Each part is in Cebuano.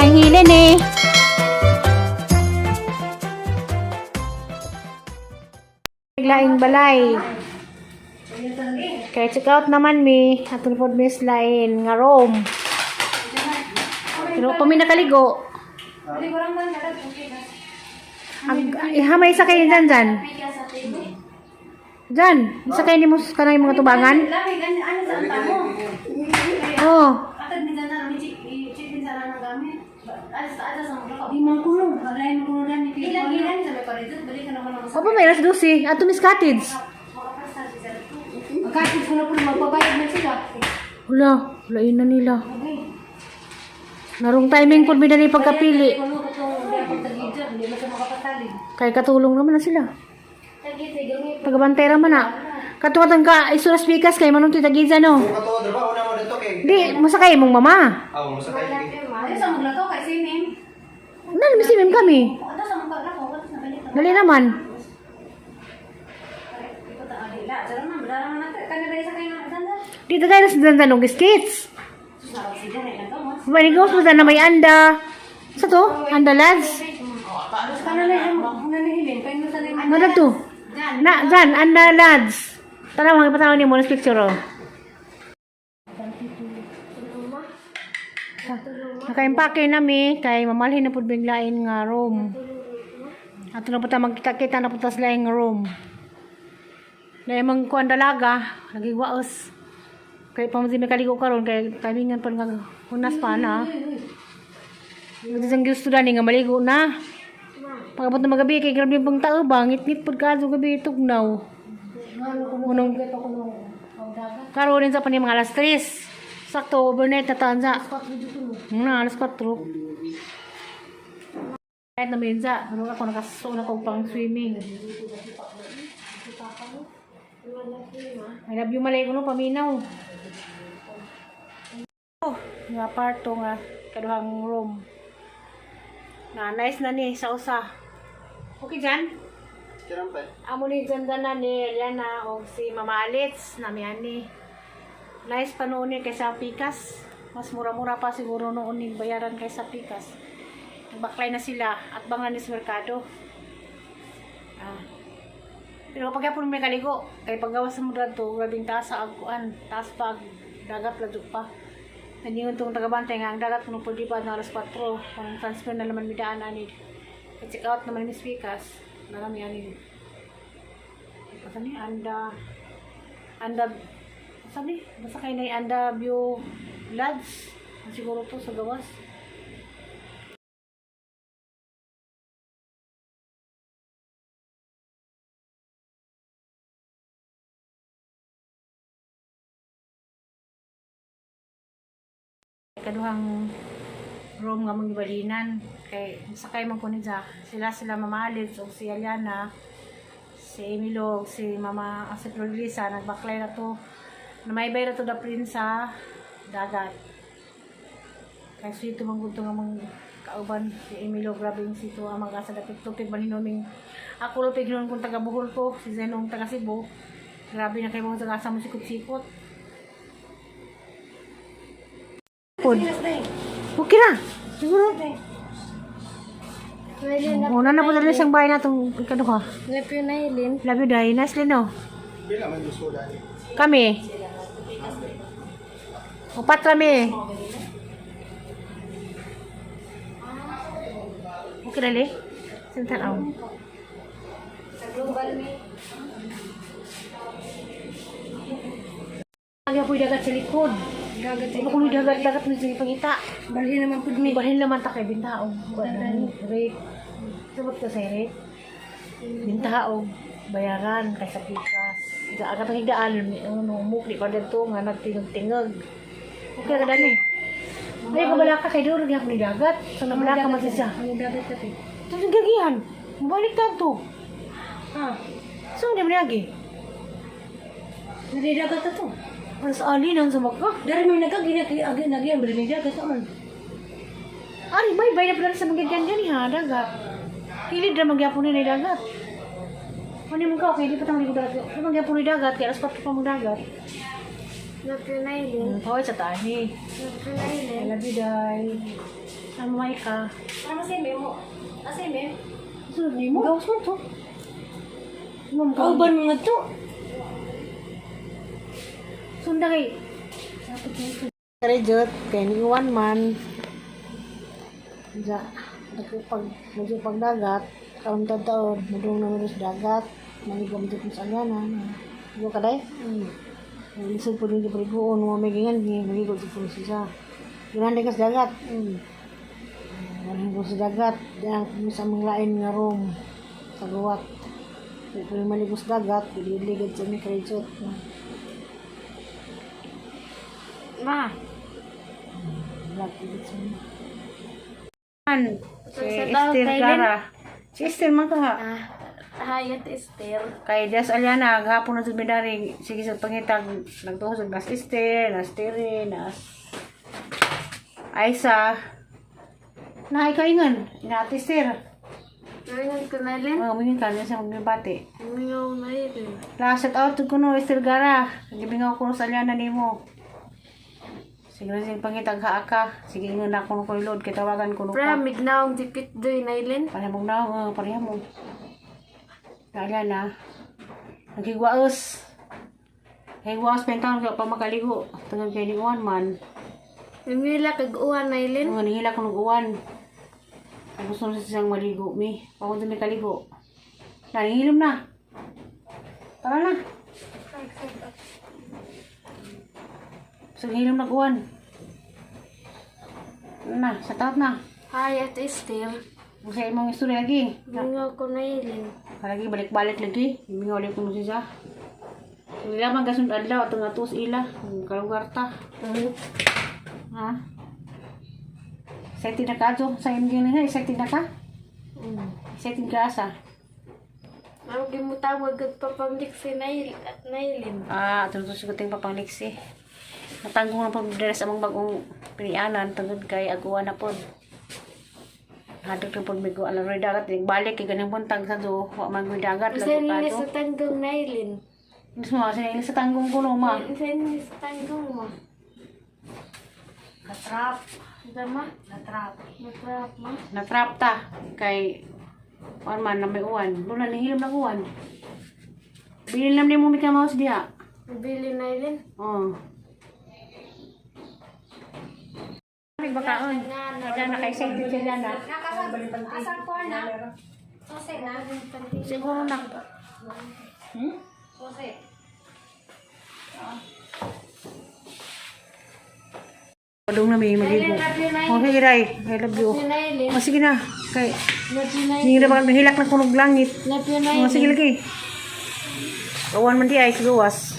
Nahilin eh. Laing balay. Kay check out naman mi, atong pod miss lain nga room. Pero pa mi nakaligo. Ag, ihamay sa kayo dyan, dyan. Dyan, sa kayo ni mo kanang mga tubangan. Oh, opo may alas 12. Ato Miss Cottage. Magkakit ko na po, magbabayad na sila. Wala, wala yun na nila. Narong timing po mi dali pagkapili. Kuno ko itong pagtagidya, hindi mo siya makapatalig. Kay katulong naman na sila. Tagabantay raman na. Katuwatan ka, isuras pikas kay manong titagiza no. Kato, diba? Una mo dito kay. Di, masakay mong mama. Aw, mo sa kay. Ano sa maglakaw kay sinim? Nal, misimim kami. Ano sa maglakaw? Ano sa maglakaw? Dali naman. Dito tayo sa dandan og skates. Manigaw mo na may anda. Sa to? Anda lads? Ano na to? Na, dyan, anda lads. Tanaw, ang ipatanaw niyo muna sa picture oh. Nakaimpake nami kay mamalhin na pud biglain nga room. Ato na punta magkita-kita na punta sa laing room. Na imong kuan dalaga, nagigwaos. Kay pamuzi may kaligo karon kay timingan pa nga hunas pa na. Nagdisang gusto dani nga maligo na. Pagabot na magabi kay grabe pang tao ba ngit-ngit pud kaso gabi tugnaw. Unong karon sa pa ni mga alas 3. Sakto overnight na taan sa. Na alas 4. Kahit na minsa, pero ako nakasuon ako pang swimming. I love you malay ko no, paminaw. Oh, nga parto nga kaduhang room. Na nice na ni sa usa. Okay jan? Kiram pa. Amo ni ganda na ni Eliana og si Mama Alitz na mi ani. Nice pa noon ni kaysa Pikas. Mas mura-mura pa siguro noon ni bayaran kaysa Pikas. Nagbaklay na sila at bang na ni sa merkado. Ah. Pero pag yapon may kaligo, kay paggawas mo dadto, grabing taas sa agkuan, taas pag dagat ladyo pa. Nangingon tong tagabantay nga ang dagat kuno pwede pa na alas 4. Kung transfer na naman midaan ani. Check out naman ni Pikas. Narami ani. Basta ni anda anda sabi basta kay na anda view lodge siguro to sa gawas. Kaduhang room nga mong gibalinan kay sakay man ko ni Jack. Sila sila Mama Alice ug si Aliana, si Emilio ug si Mama ah, si Florlisa nagbaklay na to. Namaybay na to da prince sa dagat. Kay sweet man gud to nga mang kauban si Emilio, grabe yung sito ang mga sa dapit tupig malinuming ako lupig noon kung taga Bohol ko si Zenong taga Cebu, grabe na kay mga taga sa mo sikot-sikot. Pod. Okay na. Siguro. Una na po dali siyang bahay na itong ikaduha. Love you, Nailin. Love you, Day. Nice no? Pila man gusto dani. Kami. Upat kami. Okay dali. Sintan aw. Sa global may. Lagi ako'y dagat sa likod. Dagat Ano kung dagat dagat mo sige pangita. Balhin naman po mi. Balhin naman ta kay bintaong. Rate. Sabot ka sa rate. Bintaong bayaran kay sa pikas. Ga aga pang higdaan ano mukli pa dito nga nagtingog-tingog. Okay ka dani. Ay kabala ka kay duro gyud ni dagat. So nabala ka man siya. Ang dagat na to. Ito gagihan. Mabalik ta to. Ha? So hindi mo nagi. Nadidagat na to. Alas ali nang sa maka. Dari may nagag ginag bali may dagat naman. Ari may bay na pala sa mga ganyan ha dagat. Kilid ra magyapon ni dagat. Ano mo ka okay di pa tang ligo dagat. Di magyapon ni dagat kay alas 4 pa mo dagat. Love you, Nailin. Hoy, sa tani. Love you, Nailin. I love you, Day. Ano may ka? Ano sa mo? Asa mo? Sunod ni mo. Gawas mo to. Ma'am, Kauban mo nga to. Sunda kay. Rejot, kay ni Iwan man. Ja, nagpag medyo pagdagat, karon taon, madung na sa dagat, maligo mo dito sa alyanan. Igo ka day? Lisod po din paliguon, mga may ganyan, maligo dito po siya. Ginanday ka sa dagat. Maligo sa dagat, diyan kami sa mga lain nga room sa guwat. Pwede maligo sa dagat, giligid sa mga rejot. Ma. Man, si Sa tawag Esther kay Gara. Si Esther man ka. Ah, hi, Ate Esther. Kay Des Aliana, gahapon na sa bidari, sige sa pangitag, nagtuho sa nas Esther, nas Tere, nas Aisa. Na ikaingan, ina Ate Esther. Naingon ko, Nailin. Mga mingin ka, sa mga bati. Mingaw, Nailin. La, shout out ko no, Esther Gara. Gibingaw ko no sa Aliana nimo. Sige na sige pangitag haaka. Sige ingon na ko no ko load, kitawagan ko no Pra, ka. mignaong dipit doy, Nailin. Pareha mong na, pareha mo. Dala na. Nagigwaos. Nagigwaos pa yung taon kaya pa makaligo. Tungod kay ni Uwan man. Namila kag uwan, Nailin. Mga nihila ko nag-uwan. Ang gusto na siyang maligo, mi. Pakunta mi kaligo. Nangihilom na. Tara na. Sa hilom nag-uwan. Na, sa taot na. Hi, Ate Esther. Kung sa imong istorya lagi. Mingaw ko, Nailin. Lagi balik-balik lagi. Mingaw ulit ko siya. Ila man gasun adlaw atong atos ila ang kalugar ta. Ha? Excited na ka ato sa imong gina, excited na ka? Excited ka asa? Ang gimutawag kag papamlik si Nailin at Nailin. Ah, atong to siguting papangliksi. Natanggong na pag sa among bagong pinianan tungod kay aguan na pod. Hadlok na pod migo alam rin dagat balik kay ganang buntag sa do wa man gyud dagat Usa lago ka ni to. sa tanggong, Nailin. Mismo sa sa tanggong ko no ma. Usa ni sa tanggong mo. Katrap. Diba, ma? Natrap. Natrap, ma? Natrap ta kay uwan man na may uwan. Doon na nihilom na uwan. Bilin lang nimo Mickey Mouse diha. Bili, Nailin. Oh. May bakaon. Wala na kay excited siya na. Asa ko na? Sose na. Siguro na. Sose. Padung na may maligo. Oh, sige Ray. I love you. Love you, Nailin. Oh, sige na. Kay Love you, Nailin. hindi na baka mahilak na kunog langit. Love you, Oh, Nailin. sige lagi. Uwan man di ay gawas.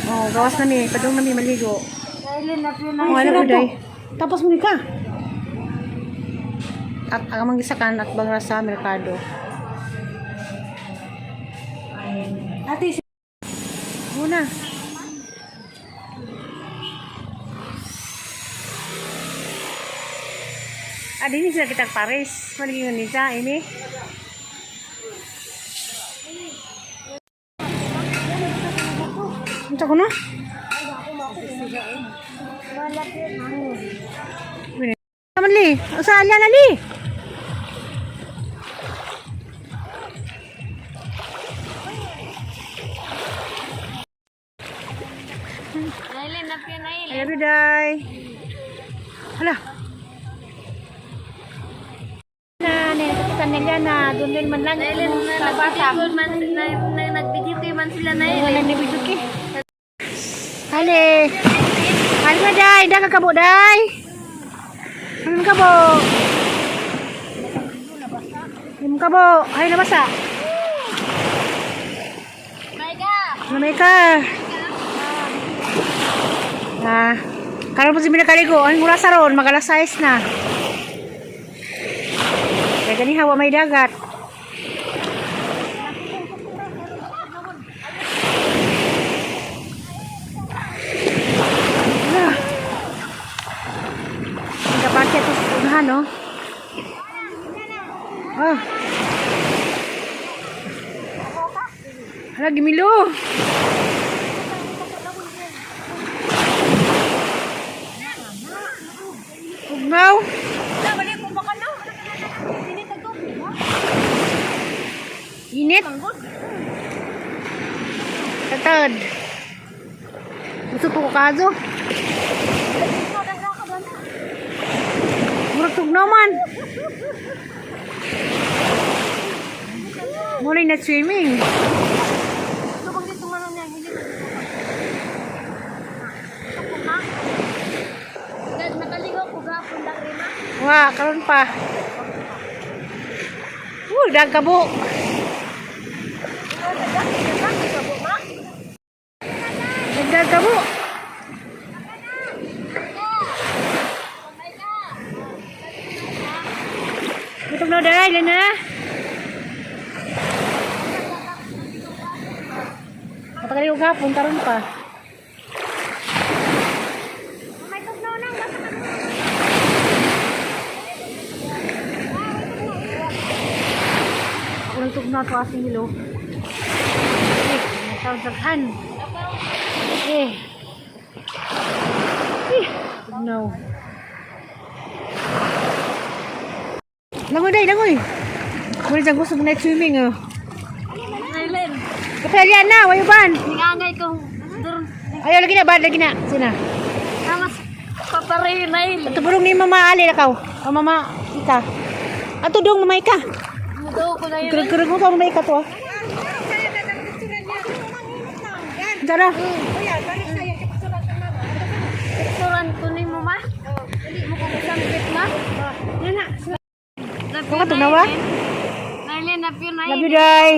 Oh, gawas na mi. Padung na mi maligo. Nailin, love you, Oh, Nailin. alam mo day. Tapos mo ka. At ang manggisakan at bangra sa merkado. Ate, Muna. Ah, dini sila kitang Paris. Maligin yun nisa, ini. Unsa ko na? Naman li, sa alyan na li. Nailin, love you, Nailin. Ay, Ruday. Hala. Na, nilakita nila na, doon din man lang. Nailin, na Sa bata. nag-video man, na nag-video kay man sila, Nailin. Wala na video ki. Hali. Hali na, day. Daga ka mo, day. Hali ka mo. Hali ka mo. Ay, nabasa. Lamay ka. Ah, karon po si Minakaligo, ang oras ron, mag alas 6 na. Kaya gani hawa may dagat. Ah. Ang kapakya to sa unahan, no? Ah. Hala, gimilo. Ugnaw. Init. Tatad. Gusto po ko kaso. Murag tugnaw man. Muna na swimming. Nakaligo ko gapon lang rin. Wa, karon pa. Dagkabo. Dagkabo. Butog na dahil na. Matagal yung hapon, karon pa. May tugnaw nang basta ka. Ako nang tugnaw to asing hilo. Eh, nasawsaghan. Eh. Eh, tugnaw. Langoy day, langoy. Muna dyan gusto mo night swimming oh. Nailin. Kapalyan na, wayo ban. Ningangay ko. Durun. Ayaw lagi na, bad lagi na. Sina. Namas papareho Nailin. Ato burong ni Mama Ali lakaw. O Mama Ika. Ato dong Mama Ika. Mudaw ko na yun. Kurug-kurug mo to Mama Ika to. ah. Dara. Picturean ko ni mo ma. Dili mo ko kusangkit ma. Nana. Love Kung ka tugnawa? Nailin, love you, Love Nailin. you, day.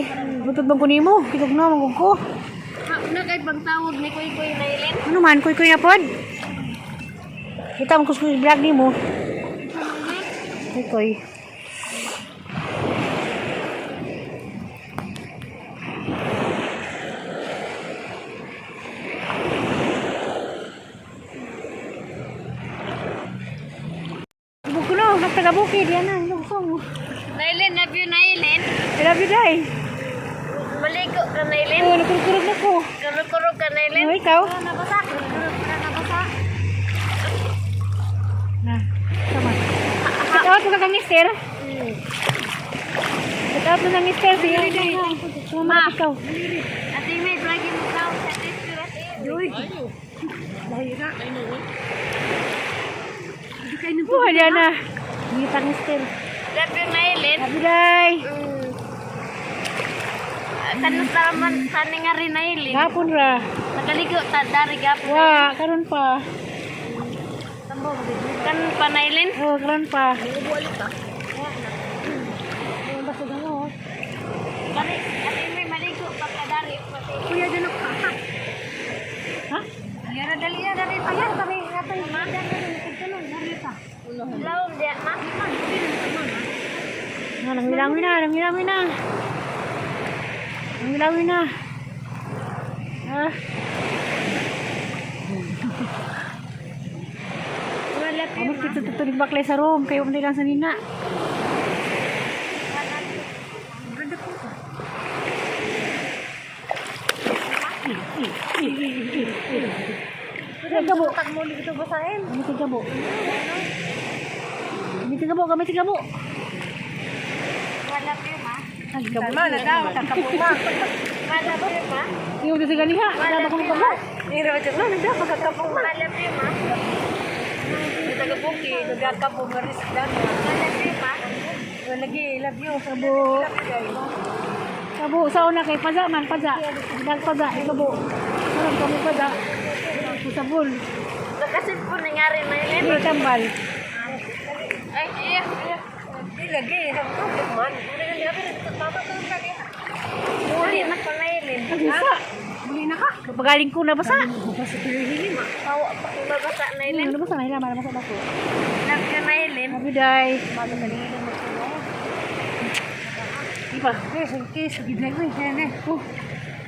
Butod bang kunimo? Kitog na, magug ko. Na kay pagtawag ni Kuy Kuy Nailin. Ano man, kuy kuy na pod. Kita mo kuskus vlog nimo. Kuy kuy. Bukod ko no, nagtaga-bukid, yan na, lugsong. Nailin, love you, Nailin. I love you, day. Maligo ka, Nailin. Oh, nagkurog na ko. Kurog-kurog ka, Nailin. Ano ikaw? Nabasa. Kurog ka, nabasa. Na, tama. Shout out mo ka kang mister. Shout out mo sa mister. Sige, sumama ikaw. Ate May, lagi mo tawag sa Ate Oh, wala na. Ngita ang mister. Love you, Nailin. Sabi day. Kano taraman, tani nga rin, Nailin. Gapon ra. Nakaligo, ta, dari gapon. Wa, karon pa. Kan pa, Nailin. Oh, karon pa. Kani, Ate May, maligo pa ka dari. Kuya danok ka. Ha? Yara dali ya dali pa yan kami atay ma. Lawom diya, ma. Na, nangilangin na, nangilangin na. Nangilangin na. Ah. Amor kita tutulig baklay sa room kayo hindi lang sa nina. Gabo. Gamitin gabo. Gamitin gabo, gamitin gabo. Wala pa, ma. Ay, gabo. Ma na daw kakapo ma. Wala pa, ma. Iyo dito ganiha. Wala ba kong gabo? Ira ba na daw kakapo ma. Wala pa, ma. Tagabuki, nagakapo maris dan. Wala pa, ma. Lagi love you. Gabo. Gabo sa una kay paza man paza. Dag paza gabo. Sarap kami paza. Usabol. Nakasin po nangyari, Nailin. Iyo tambal. Ay, iya, iya. Di lagi nagkapo man. Muli na ko, Nailin. Nagisa. Muli na ka. Kapagaling ko na basa. Pawa pa ko babasa, Nailin. Ano basa na hila, mara basa na ko. Love you, Nailin. Happy day. Di pa. Eh, sige, sige lagi kene. Oh,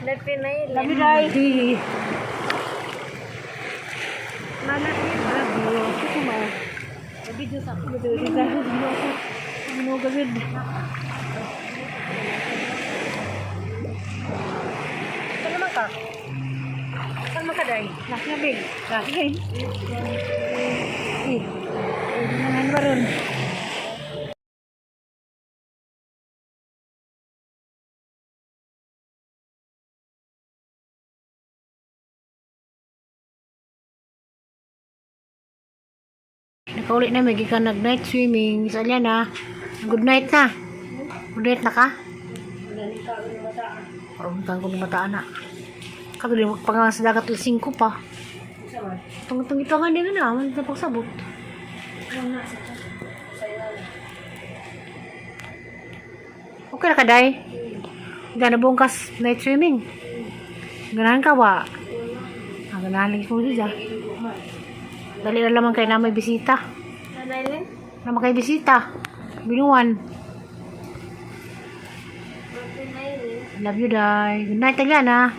Love you, Nailin. happy day. Love you, ma. Love you. Ito ma. Video sa ako. Video dito. Ano gawin? ka? Saan makaday? Naknabig. Naknabig. Eh, eh, ba ron? Nakauli na, may gikan nag night swimming. Sa na. Good night na. Good night na ka? Parang ko ng mataan na. Katuloy magpangalan sa dagat alas 5 pa. Tungtong ito nga din na, man sa pagsabot. Okay na ka, Day? Gana buong kas night swimming. Ganahan ka ba? Ah, ganahan lagi ko dito. Dali na lamang kay na may bisita. Nailin? Na kay bisita. Binuan. Nailin. Love you, Day. Good night, Tagliana.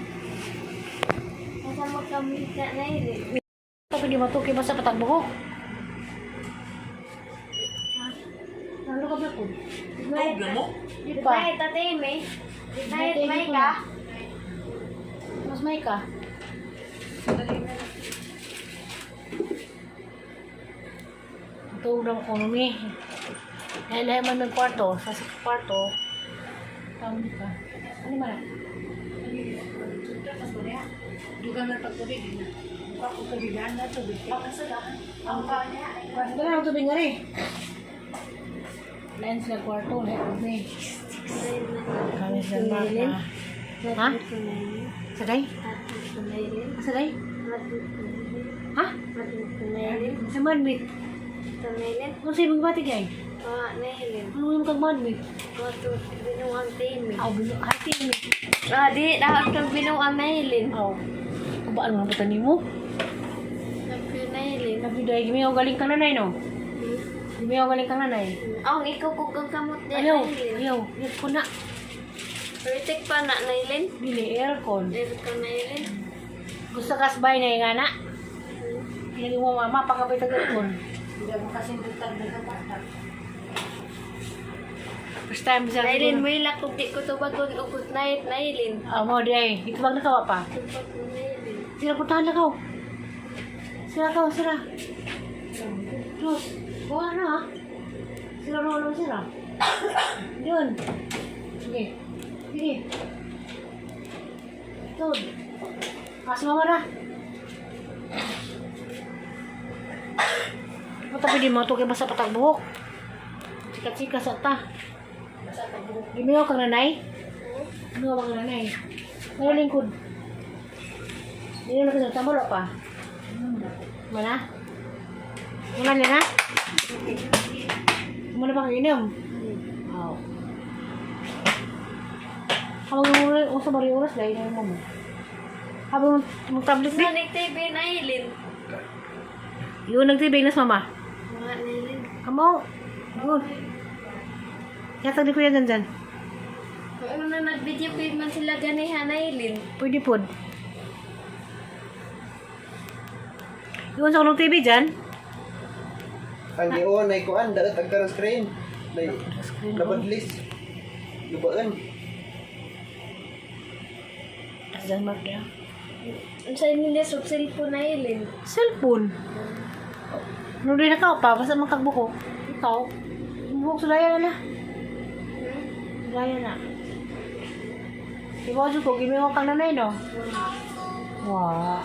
Asa mo kami ka Nailin? Ito, hindi matuki ba sa patagbuko? Ano ka ba po? Good mo? Di pa. night, Ate Amy. Good night, Maika. Mas may ka. Ito daw ko numi. Dahil man may kwarto, sa kwarto. Tawag ka. Ano man? Dugan na pagtubig. Ako tubigan na tubig. Wala ang tubig nga rin. Lain sila kwarto, lain kami. Kami sila na. Ha? Sagay? Sagay? Ha? Sa manmit. Ano sa ibang batik ay? Ano yung kag manmit? Aw, binu hati mi. Ah, di, dapat kang binuang Nailin. Aw. Kubaan mo na ba mo? Love you, Nailin. Love you, Day. Gimiyaw galing kang nanay, no? Gimiyaw galing kang nanay. Oh, ikaw kung kang kamot niya, Ayaw, Nailin. ayaw. Aircon na. Retake pa na, Nailin. Dili, aircon. Aircon, Nailin. Gusto ka sabay na yung anak? Pinag mo mama, pagkabay tag aircon. First time sa Nailin, may lakog di ko tubagon o good night, Nailin. Ah, mo, day. Itubag na kawa pa. Tubag ko, Nailin. Sira, puntahan na kaw. Sira kaw, sira. Diyos, buka na ha. Sira na naman sira. Yun. Sige. Sige. Tod. Kasi mama na. Matabi di mo, tukay basta patag buhok. Sikat-sikat sa ta. Lumiyaw kang nanay? Lumiyaw kang nanay. Ngayon lingkod. Hindi na kasi tama pa. Mana? Mana niya na? Muna pa kayo inom? Oo. Habang yung oras, oras, oras, dahil na mo. Habang mag-tablet Sa din. nag-TV, Nailin. Yun, nag-TV na sa mama. Mga Nailin. Kamo. Yun. Yatag di ko yan dyan dyan. Kung una nag-video pa man sila ganiha, Nailin. Pwede po. Yun sa kulong TV dyan. Ang gion ay kuan daot ang karon screen. Day labadlis. Lubaan. Tapos dyan, Mark, ya. Ang sa nila, sa cellphone, Nailin. Cellphone. Ano din na pa? Basta magkagbuko. Ikaw. Buhok sulaya na na. Sulaya na. Diba, ko, gimiwa kang nanay, no? Wa.